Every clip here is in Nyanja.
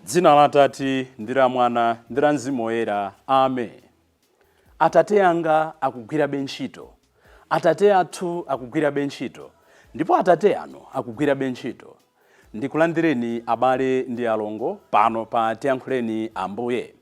Dzina la Atate ndi la Mwana ndi la Mzimu Woyera. Amen. Atate anga akugwirabe ntchito. Atate athu akugwirabe ntchito. Ndipo atate anu akugwirabe ntchito. Ndikulandireni abale ndi alongo pano pa Tiyankhuleni Ambuye.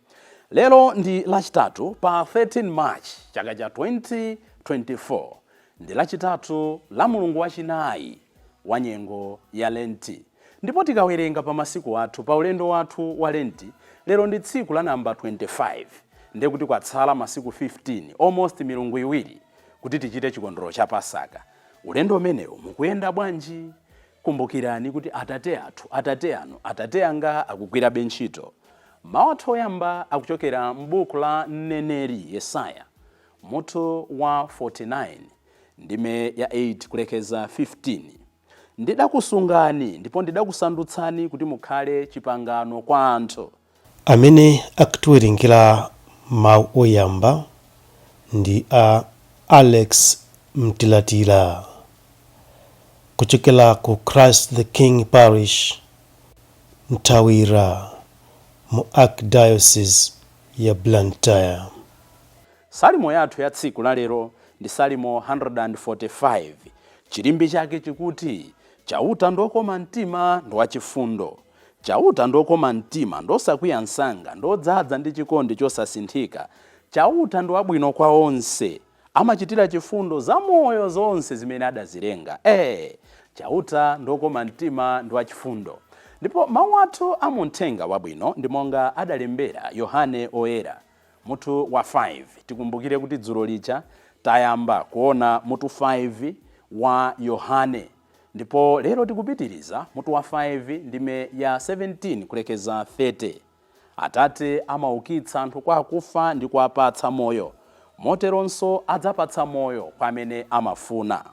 Lero ndi Lachitatu pa 13 March chaka cha 2024. Ndi Lachitatu la mulungu wachinayi wa nyengo ya Lenti. Ndipo tikawerenga pa masiku athu pa ulendo wathu wa Lenti, lero ndi tsiku la namba 25, ndiye kuti kwatsala masiku 15, almost milungu iwiri, kuti tichite chikondwerero cha Pasaka. Ulendo umenewu mukuyenda bwanji? Kumbukirani kuti atate athu, atate anu, atate anga akugwirabe ntchito. Mawu athu oyamba akuchokera m'buku la mneneri Yesaya, mutu wa 49, ndime ya 8 kulekeza 15. Ndidakusungani ndipo ndidakusandutsani kuti mukhale chipangano kwa anthu. Amene akutiwerengera mawu oyamba ndi a Alex Mtilatila kuchokera ku Christ the King Parish, Mthawira, mu Archdiocese ya Blantyre. Salimo yathu ya tsiku la lero ndi Salimo 145. Chilimbi chake chikuti, Chauta ndokoma mtima ndi wachifundo. Chauta ndokoma mtima, ndosakwiya msanga, ndodzaza ndi chikondi chosasinthika. Chauta ndi wabwino kwa onse, amachitira chifundo zamoyo zonse zimene adazilenga. Chauta ndokoma mtima ndi wachifundo. Ndipo mawu athu a mu Mthenga Wabwino ndi monga adalembera Yohane Oyera, mutu wa 5. Tikumbukire kuti dzulo lija tayamba kuona mutu 5 wa Yohane, ndipo lero tikupitiriza mutu wa 5 ndime ya 17 kulekeza 30. Atate amaukitsa anthu kwa akufa ndi kuwapatsa moyo, moteronso adzapatsa moyo kwa amene amafuna.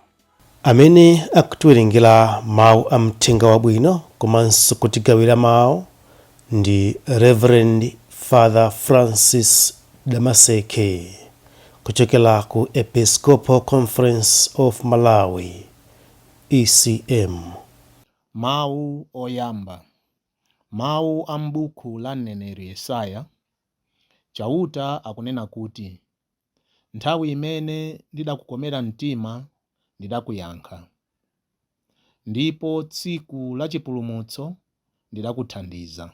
Amene akutiwerengera mawu a Mthenga Wabwino komanso kutigawira mawu ndi Reverend Father Francis Damaseke kuchokera ku Episcopal Conference of Malawi, ECM. Mawu oyamba. Mawu a m'buku la mneneri Yesaya. Chauta akunena kuti, Nthawi imene ndidakukomera mtima ndidakuyankha, ndipo tsiku la chipulumutso ndidakuthandiza.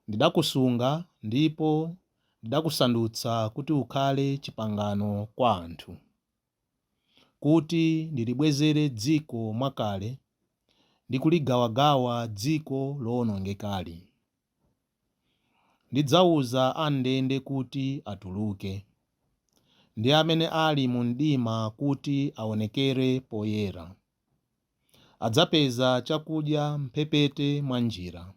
Ndidakusunga ndipo ndidakusandutsa kuti ukhale chipangano kwa anthu, kuti ndilibwezere dziko mwakale ndi kuligawagawa dziko loonongekali. Ndidzauza am'ndende kuti atuluke, ndi amene ali mu mdima kuti aonekere poyera. Adzapeza chakudya m'mphepete mwa njira,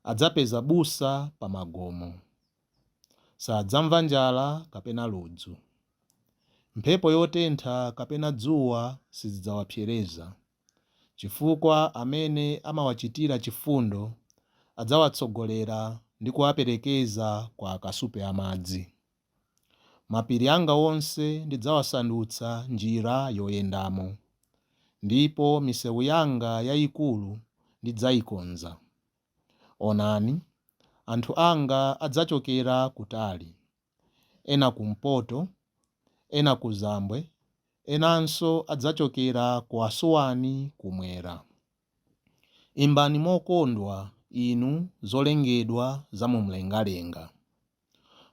adzapeza busa pa magomo. Sadzamva njala kapena ludzu. Mphepo yotentha kapena dzuwa sizidzawapsereza. Chifukwa amene amawachitira chifundo adzawatsogolera ndi kuwaperekeza ku akasupe a madzi. Mapiri anga onse ndidzawasandutsa njira yoyendamo, ndipo misewu yanga yaikulu ndidzaikonza. Onani, anthu anga adzachokera kutali, ena kumpoto, ena kuzambwe, enanso adzachokera ku Asuwani kumwera. Imbani mokondwa, inu zolengedwa zamumlengalenga!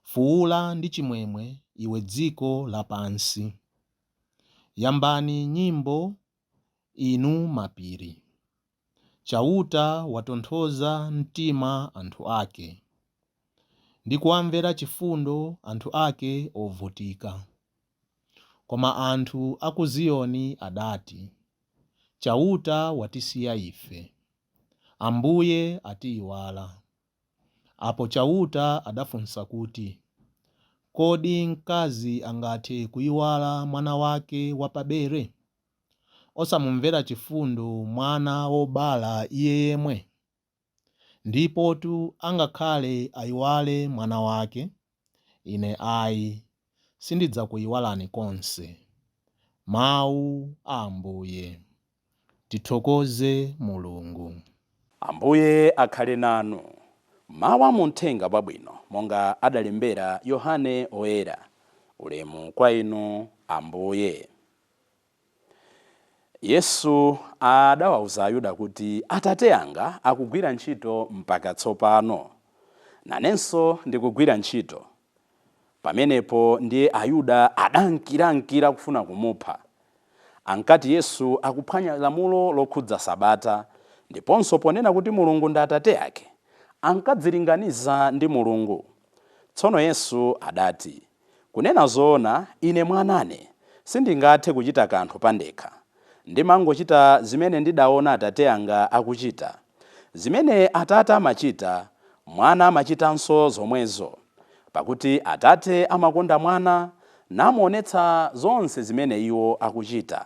Fuula ndi chimwemwe, iwe dziko lapansi! Yambani nyimbo, inu mapiri! Chauta watonthoza mtima anthu ake, ndi kuwamvera chifundo anthu ake ovutika. Koma anthu a ku Ziyoni adati, Chauta watisiya ife, Ambuye atiiwala. Apo Chauta adafunsa kuti, Kodi mkazi angathe kuiwala mwana wake wapabere, osamumvera chifundo mwana wobala iye yemwe? Ndipotu angakhale aiwale mwana wake, Ine ayi, sindidzakuiwalani konse. Mawu a Ambuye. Tithokoze Mulungu. Ambuye akhale nanu. Mawu a muthenga wabwino monga adalembera Yohane Oyera. Ulemu kwa inu Ambuye. Yesu adawawuza Ayuda kuti, Atate anga akugwira ntchito mpaka tsopano, nanenso ndikugwira ntchito. Pamenepo ndiye Ayuda adankirankira kufuna kumupha. Ankati Yesu akuphwanya lamulo lokhudza Sabata, ndiponso ponena kuti Mulungu ndi Atate ake, ankadzilinganiza ndi Mulungu. Tsono Yesu adati, Kunena zoona, ine mwanane sindingathe kuchita kanthu pandekha. Ndimangochita zimene ndidaona Atate anga akuchita. Zimene Atate amachita, Mwana amachitanso zomwezo. Pakuti Atate amakonda Mwana, namuonetsa zonse zimene iwo akuchita.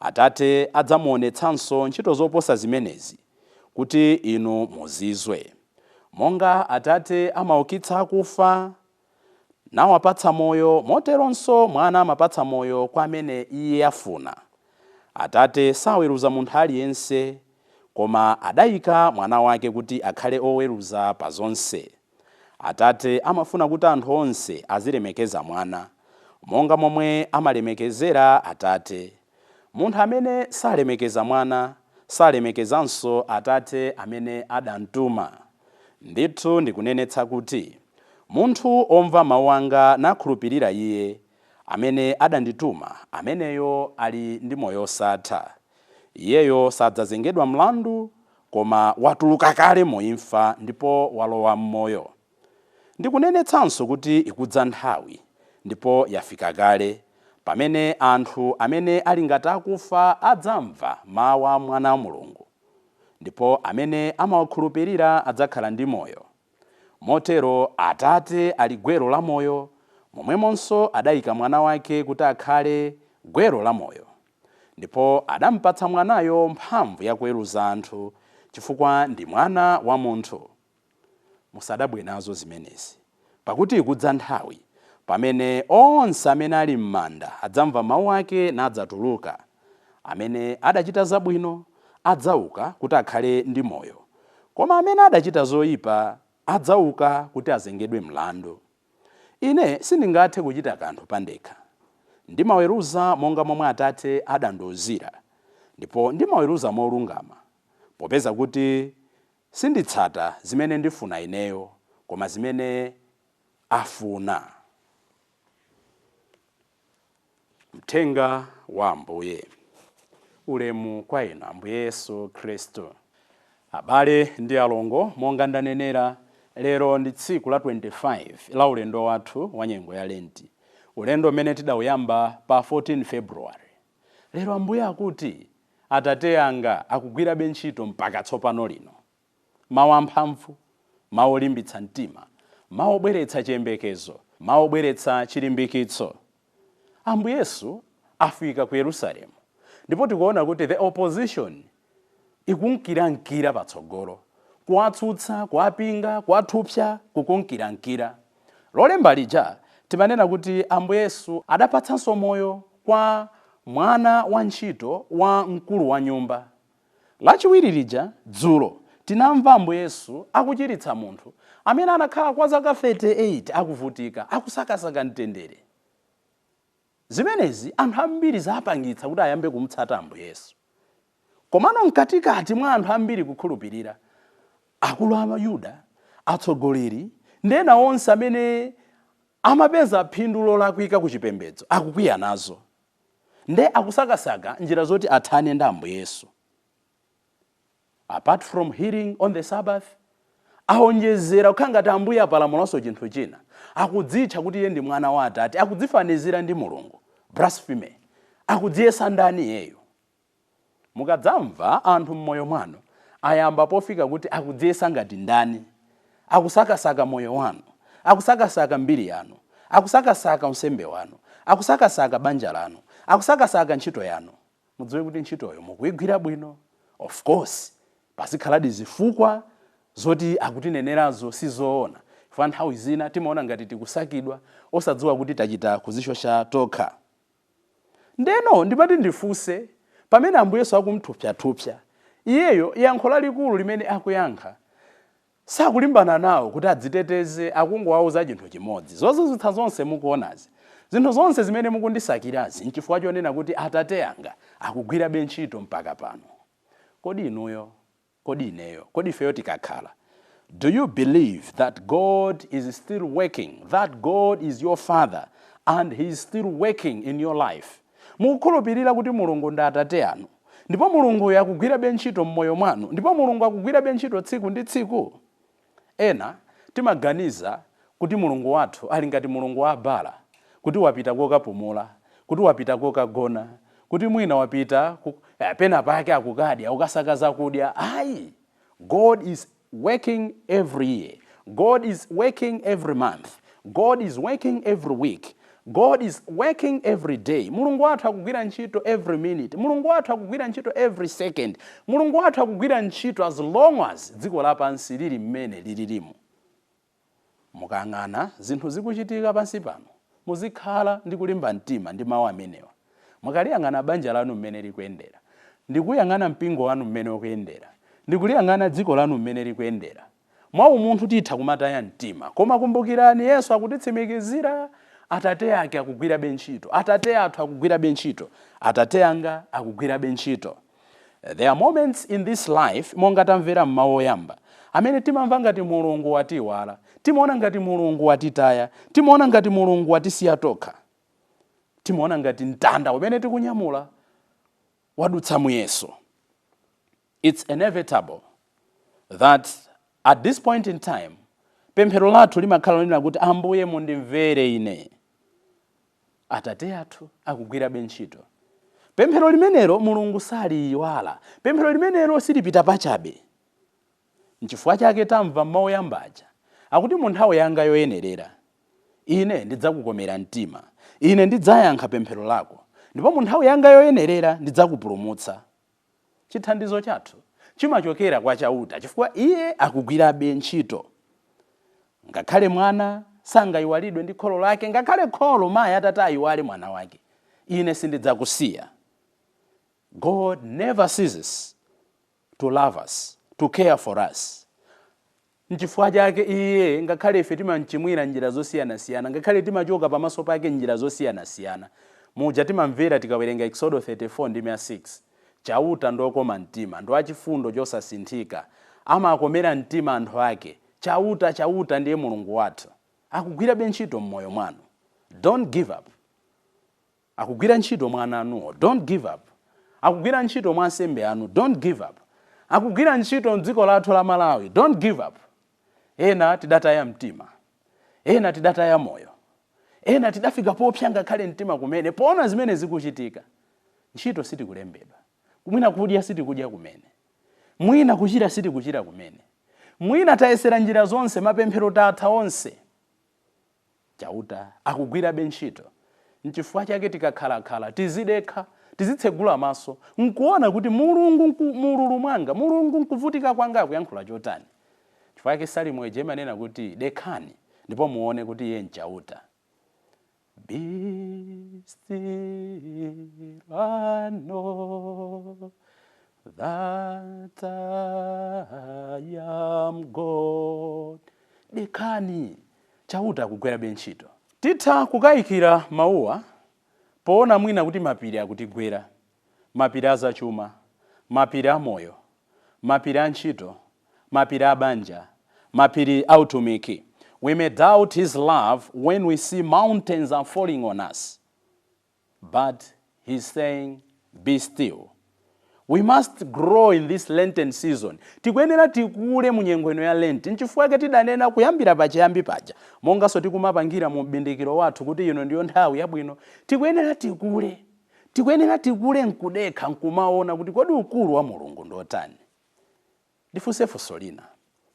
Atate adzamuonetsanso ntchito zoposa zimenezi, kuti inu muzizwe. Monga Atate amaukitsa akufa, nawapatsa moyo, moteronso Mwana amapatsa moyo kwa amene Iye afuna. Atate saweruza munthu aliyense, koma adayika Mwana wake kuti akhale oweruza pa zonse. Atate amafuna kuti anthu onse azilemekeza Mwana, monga momwe amalemekezera Atate. Munthu amene salemekeza Mwana, salemekezanso Atate amene adamtuma. Ndithu ndikunenetsa kuti, munthu omva mawu anga nakhulupirira Iye amene adandituma, ameneyo ali ndi moyo osatha. Iyeyo sadzazengedwa mlandu, koma watuluka kale mu imfa ndipo walowa m'moyo. Ndikunenetsanso kuti ikudza nthawi, ndipo yafika kale, pamene anthu amene ali ngati akufa adzamva mawu a Mwana wa Mulungu, ndipo amene amawakhulupirira adzakhala ndi moyo. Motero Atate ali gwero la moyo, momwemonso adayika Mwana wake kuti akhale gwero la moyo. Ndipo adampatsa Mwanayo mphamvu yakuweruza anthu, chifukwa ndi Mwana wa Munthu. Musadabwe nazo zimenezi, pakuti ikudza nthawi pamene onse amene ali m'manda adzamva mawu ake nadzatuluka. Amene adachita zabwino adzauka kuti akhale ndi moyo, koma amene adachita zoyipa adzauka kuti azengedwe mlandu. Ine sindingathe kuchita kanthu pandekha. Ndimaweruza monga momwe Atate adandiuzira, ndipo ndimaweruza molungama, popeza kuti sinditsata zimene ndifuna ineyo, koma zimene afuna. Mthenga wa Ambuye. Ulemu kwa inu Ambuye Yesu Khristu. Abale ndi alongo, monga ndanenera, lero ndi tsiku la 25 la ulendo wathu wa nyengo ya Lenti, ulendo umene tidawuyamba pa 14 February. Lero Ambuye akuti, Atate anga akugwirabe ntchito mpaka tsopano lino. Mawu amphamvu, mawu olimbitsa mtima, mawu obweretsa chiyembekezo, mawu obweretsa chilimbikitso. Ambuye Yesu afika ku Yerusalemu, ndipo tikuona kuti the opposition ikunkirankira patsogolo, kuwatsutsa, kuwapinga, kuwathupsa, kukunkirankira. Lolemba lija timanena kuti Ambuye Yesu adapatsanso moyo kwa mwana wa ntchito wa mkulu wa nyumba. Lachiwiri lija, dzulo, tinamva Ambuye Yesu akuchiritsa munthu amene anakhala kwa zaka 38 akuvutika, akusakasaka mtendere. Zimenezi anthu ambiri zapangitsa kuti ayambe kumutsata Ambuye Yesu. Komano mkatikati mwa anthu ambiri kukhulupirira, akulu a Yuda, atsogoleri ndi ena onse amene amapeza phindu lolakwika ku chipembedzo akukwiya nazo. Nde akusakasaka njira zoti athane ndi Ambuye Yesu. Apart from healing on the Sabbath, aonjezera kukhala ngati Ambuye apalamulanso chinthu china. Akudzitcha kuti iye ndi mwana wa Atate, akudzifanizira ndi Mulungu. Blasphemy. Akudziyesa ndani iyeyo? Mukadzamva anthu m'moyo mwanu ayamba pofika kuti akudziyesa ngati ndani, akusakasaka moyo wanu, akusakasaka mbiri yanu, akusakasaka unsembe wanu, akusakasaka banja lanu, akusakasaka ntchito yanu, mudziwe kuti ntchitoyo mukuyigwira bwino. Of course, pazikhaladi zifukwa zoti akutinenerazo sizoona, chifukwa nthawi zina timaona ngati tikusakidwa, osadziwa kuti tachita kuzishosha tokha. Ndeno ndimati ndifunse, pamene Ambuye Yesu akumthupsathupsa, Iyeyo yankho lalikulu limene akuyankha, sakulimbana nawo kuti adziteteze, akungowauza chinthu chimodzi: zozizwitsa zonse mukuonazi, zinthu zonse zimene mukundisakirazi, nchifukwa chonena kuti Atate anga akugwirabe ntchito mpaka pano. Kodi inuyo, kodi ineyo, kodi ifeyo tikakhala, do you believe that God is still working, that God is your Father and He is still working in your life? Mukukhulupirira kuti Mulungu ndi Atate anu, ndipo Mulunguyo akugwirabe ntchito m'moyo mwanu, ndipo Mulungu akugwirabe ntchito tsiku ndi tsiku? Ena timaganiza kuti Mulungu wathu ali ngati mulungu wa Abala, kuti wapita kokapumula, kuti wapita kokagona, kuti mwina wapita pena pake akukadya, ukasaka zakudya. Ayi, God is working every year. God is working every month. God is working every week. God is working every day. Mulungu wathu akugwira ntchito every minute. Mulungu wathu akugwira ntchito every second. Mulungu wathu akugwira ntchito as long as dziko lapansi lili mmene lililimu. Mukang'ana zinthu zikuchitika pansi pano, muzikhala ndi kulimba mtima ndi mawu amenewa. Mukaliyang'ana banja lanu mmene likuyendera, ndikuyang'ana mpingo wanu mmene ukuyendera, ndikuliyang'ana dziko lanu mmene likuyendera, mwa umunthu titha kumataya mtima, koma kumbukirani, Yesu akutitsimikizira, Atate ake akugwirabe ntchito. Atate athu akugwirabe ntchito. Atate anga akugwirabe ntchito. There are moments in this life, monga tamvera mmawu oyamba, amene timamva ngati Mulungu watiwala, timaona ngati Mulungu watitaya, timaona ngati Mulungu watisiya tokha, timaona ngati mtanda umene tikunyamula wadutsa muyeso. It's inevitable that at this point in time pemphero lathu limakhala lonena kuti, "Ambuye, mundimvere ine. Atate athu akugwirabe ntchito." Pemphero limenelo Mulungu saliyiwala. Pemphero limenelo silipita pachabe. Nchifukwa chake tamva mawu oyambaja akuti, "Mu nthawi yanga yoyenerera ine ndidzakukomera mtima, ine ndidzayankha pemphero lako, ndipo mu nthawi yanga yoyenerera ndidzakupulumutsa." Chithandizo chathu chimachokera kwa Chauta, chifukwa iye akugwirabe ntchito. Ngakhale mwana sangayiwalidwe ndi kholo lake, ngakhale kholo, mayi atati ayiwale mwana wake, ine sindidzakusiya. God never ceases to love us, to care for us. Nchifukwa chake iye, ngakhale ife timamchimwira njira zosiyanasiyana, ngakhale timachoka pamaso pake njira zosiyanasiyana, muja timamvera tikawerenga Exodo 34 ndi 6, "Chauta ndokoma mtima, ndo achifundo chosasinthika, amakomera mtima anthu ake." Chauta, Chauta ndiye Mulungu wathu, akugwirabe ntchito m'moyo mwanu. Don't give up. Akugwira ntchito mwa ana anuwo. Don't give up. Akugwira ntchito mwa ansembe anu. Don't give up. Akugwira ntchito mdziko lathu la Malawi. Don't give up. Ena tidataya mtima, ena tidataya moyo, ena tidafika popsa ngakhale mtima kumene poona zimene zikuchitika. Ntchito sitikulembedwa, mwina kudya sitikudya kumene, mwina kuchira sitikuchira kumene, mwina tayesera njira zonse, mapemphero tatha onse. Chauta akugwirabe ntchito. Nchifukwa chake tikakhalakhala tizidekha, tizitsegula maso nkuona kuti Mulungu mululu mwanga, Mulungu nkuvutika kwanga akuyankhula chotani. Chifukwa chake Salimo ija imanena kuti, "Dekhani ndipo muone kuti iye nchauta." Be still and know that I am God. Dekhani, Chauta akugwirabe ntchito. Titha kukayikira mawuwa poona mwina kuti mapiri akutigwera, mapiri azachuma, mapiri amoyo, mapiri a ntchito, mapiri a banja, mapiri a utumiki. We may doubt His love when we see mountains are falling on us, but He's saying, "Be still." We must grow in this Lenten season. Tikuyenera tikule mu nyengo ino ya Lent. Nchifukwa chake tidanena kuyambira pachiyambi paja, monganso tikumapangira mu mbindikiro wathu, kuti ino ndiyo nthawi yabwino. Tikuyenera tikule, tikuyenera tikule nkudekha, nkumaona kuti kodi ukulu wa Mulungu ndotani. Ndifunse funso lina: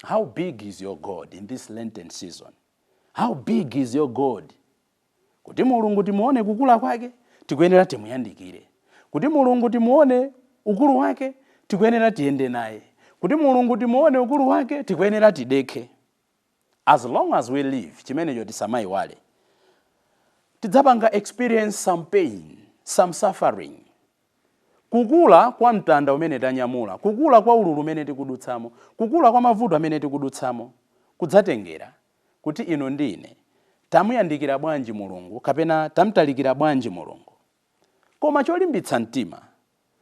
how big is your God in this Lenten season? How big is your God? Kuti Mulungu timuone kukula kwake, tikuyenera timuyandikire. Kuti Mulungu timuone ukulu wake, tikuyenera tiyende naye. Kuti Mulungu timuone ukulu wake, tikuyenera tidekhe. As long as we live, chimenecho tisamayiwale, tidzapanga experience some pain, some suffering. Kukula kwa mtanda umene tanyamula, kukula kwa ululu umene tikudutsamo, kukula kwa mavuto amene tikudutsamo kudzatengera kuti inu ndi ine tamuyandikira bwanji Mulungu kapena tamtalikira bwanji Mulungu. Koma cholimbitsa mtima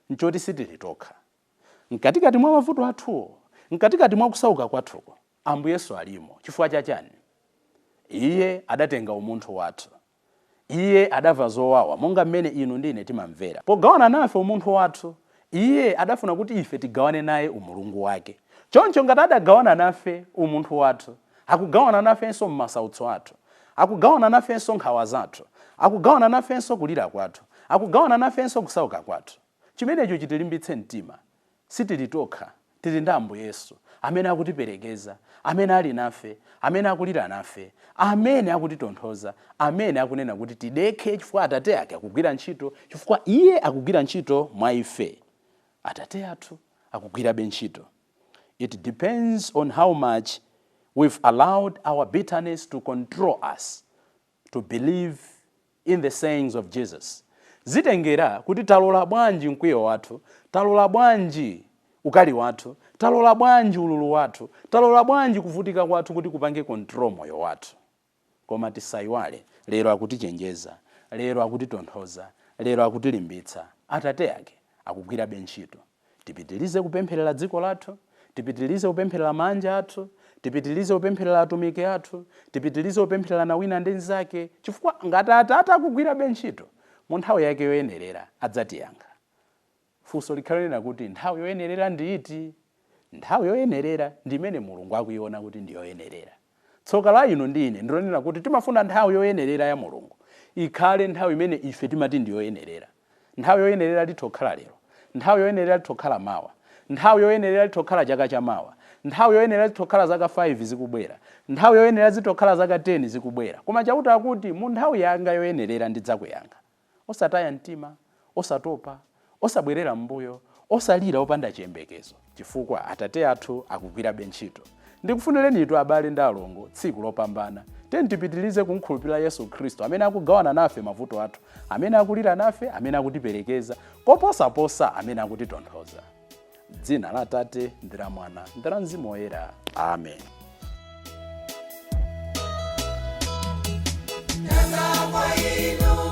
nchoti sitili tokha. Mkatikati mwa mavuto athuwo, mkatikati mwa kusauka kwathuko, Ambuye Yesu alimo. Chifukwa chachani? Iye adatenga umunthu wathu. Iye adamva zowawa monga mmene inu ndi ine timamvera. Pogawana nafe umunthu wathu, Iye adafuna kuti ife tigawane naye umulungu wake. Choncho ngati adagawana nafe umunthu wathu, akugawana nafenso m'masautso athu, akugawana nafenso nkhawa zathu, akugawana nafenso kulira kwathu, akugawana nafenso kusauka kwathu. Chimenecho chitilimbitse mtima. Sitili tokha, tili ndi Ambuye Yesu amene akutiperekeza, amene ali nafe, amene akulira nafe, amene akutitonthoza, amene akunena kuti tidekhe chifukwa Atate ake akugwira ntchito, chifukwa Iye akugwira ntchito mwa ife. Atate athu akugwirabe ntchito. It depends on how much we've allowed our bitterness to control us to believe in the sayings of Jesus. Zitengera kuti talola bwanji mkwiyo wathu, talola bwanji ukali wathu, talola bwanji ululu wathu, talola bwanji kuvutika kwathu kuti kupange control moyo wathu. Koma tisayiwale, lero akutichenjeza, lero akutitonthoza, lero akutilimbitsa. Atate ake akugwirabe ntchito. Tipitilize kupempherera dziko lathu, tipitilize kupempherera mabanja athu, tipitilize kupempherera atumiki athu, tipitilize kupemphererana wina ndi mnzake, chifukwa ngati Atate akugwirabe ntchito, mu nthawi yake yoyenerera adzatiyankha. Funso likhale lonena kuti nthawi yoyenerera ndi iti? Nthawi yoyenerera ndi imene Mulungu akuiona kuti ndi yoyenerera. Tsoka la inu ndi ine ndilonena kuti timafuna nthawi yoyenerera ya Mulungu ikhale nthawi imene ife timati ndi yoyenerera. Nthawi yoyenerera litha kukhala lero, nthawi yoyenerera litha kukhala mawa, nthawi yoyenerera litha kukhala chaka chamawa, nthawi yoyenerera litha kukhala zaka 5 zikubwera, nthawi yoyenerera zitha kukhala zaka 10 zikubwera. Koma Chauta akuti mu nthawi yanga yoyenerera ndidzakuyankha. Osataya mtima, osatopa, osabwerera m'mbuyo, osalira opanda chiyembekezo, chifukwa Atate athu akugwirabe ntchito. Ndikufunirenitu abale ndi alongo tsiku lopambana. Tiyeni tipitirize kumkhulupirira Yesu Khristu amene akugawana nafe mavuto athu, amene akulira nafe, amene akutiperekeza, koposaposa amene akutitonthoza. Dzina la Atate ndi la Mwana ndi la Mzimu Woyera. Amen. Kwa inu.